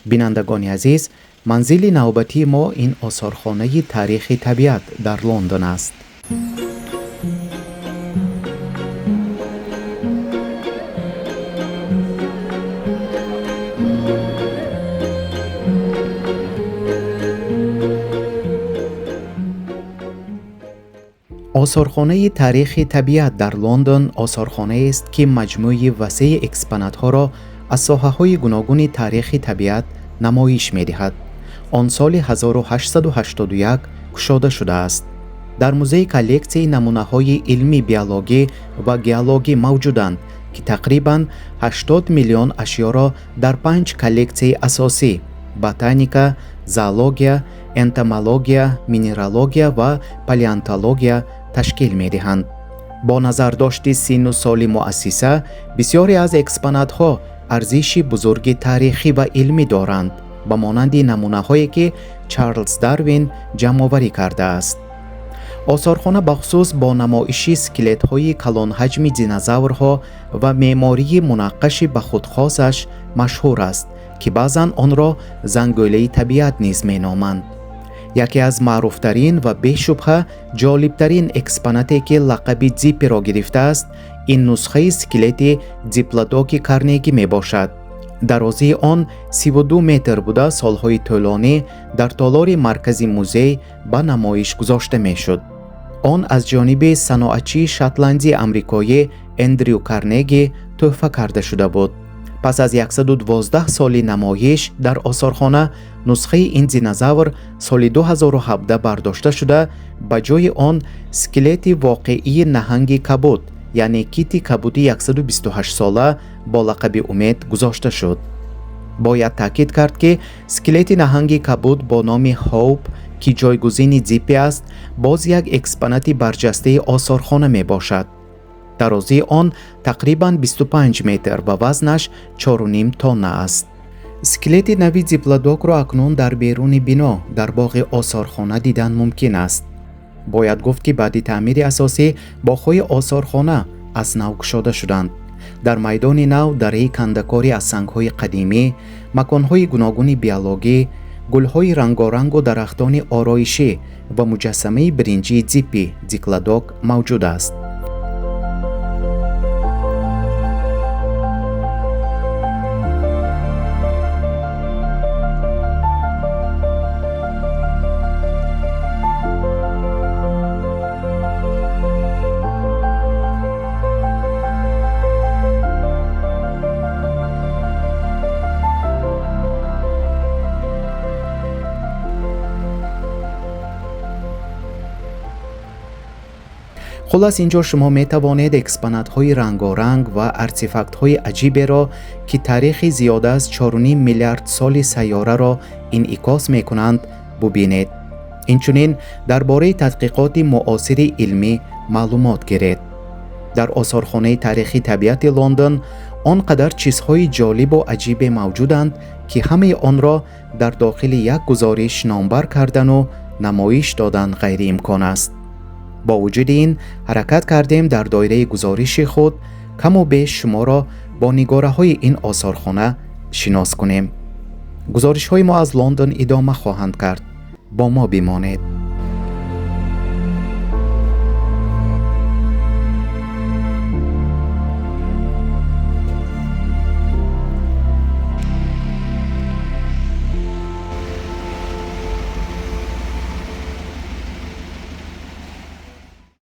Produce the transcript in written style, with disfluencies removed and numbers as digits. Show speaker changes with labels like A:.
A: Бинандагони азиз, манзили навбатии мо ин осорхонаи таърихи табиат дар Лондон аст. Осорхонаи таърихи табиат дар Лондон осорхонаест, ки маҷмӯи васеи экспонатҳоро аз соҳаҳои гуногуни таърихи табиат намоиш медиҳад. Он соли 1881 кушода шудааст. Дар музей коллексияи намунаҳои илмӣ биологӣ ва геологӣ мавҷуданд, ки тақрибан 80 миллион ашёро дар 5 коллексияи асосӣ – ботаника, зоология, энтомология, минералогия ва палеонтология ташкил медиҳанд. Бо назардошти синну соли муассиса, бисёре аз экспонатҳо арзиши бузурги таърихӣ ва илмӣ доранд, ба монанди намунаҳое, ки Чарлз Дарвин ҷамъоварӣ кардааст. Осорхона бахусус бо намоиши скелетҳои калонҳаҷми динозаврҳо ва меъмории мунаққаши ба худ хосаш машҳур аст, ки баъзан онро зангӯлаи табиат низ меноманд. Яке аз маъруфтарин ва бешубҳа ҷолибтарин экспонате, ки лақаби Дзиппиро гирифтааст, ин нусхаи скелети диплодоки Карнегӣ мебошад. Дарозии он 32 метр буда, солҳои тӯлонӣ дар толори маркази музей ба намоиш гузошта мешуд. Он аз ҷониби саноатчии шотландии амрикоӣ Эндрю Карнегӣ тӯҳфа карда шуда буд. Пас аз 112 соли намоиш дар осорхона, нусхаи ин динозавр соли 2017 бардошта шуда, ба ҷои он скелети воқеии наҳанги кабуд, яъне кити кабуди 128сола бо лақаби Умед гузошта шуд. Бояд таъкид кард, ки скелети наҳанги кабуд бо номи Хоуп, ки ҷойгузини Дзиппи аст, боз як экспонати барҷастаи осорхона мебошад. Дарозии он тақрибан 25 метр ва вазнаш 4,5 тонна аст. Скелети нави диплодокро акнун дар беруни бино дар боғи осорхона дидан мумкин аст. Бояд гуфт, ки баъди таъмири асосӣ боғҳои осорхона аз нав кушода шуданд. Дар майдони нав дараи кандакорӣ аз сангҳои қадимӣ, маконҳои гуногуни биологӣ, гулҳои рангорангу дарахтони ороишӣ ва муҷассамаи биринҷии Дзиппи диплодок мавҷуд аст. Хулас, ин ҷо шумо метавонед экспонатҳои рангоранг ва артефактҳои аҷиберо, ки таърихи зиёда аз 4,5 миллиард соли сайёраро инъикос мекунанд, бубинед. Инчунин дар бораи тадқиқоти муосири илмӣ маълумот гиред. Дар осорхонаи таърихи табиати Лондон он қадар чизҳои ҷолибу аҷибе мавҷуданд, ки ҳамаи онро дар дохили як гузориш номбар кардану намоиш додан ғайриимкон аст. Бо вуҷуди ин, ҳаракат кардем дар доираи гузориши худ каму беш шуморо бо нигораҳои ин осорхона шинос кунем. Гузоришҳои мо аз Лондон идома хоҳанд кард. Бо мо бимонед.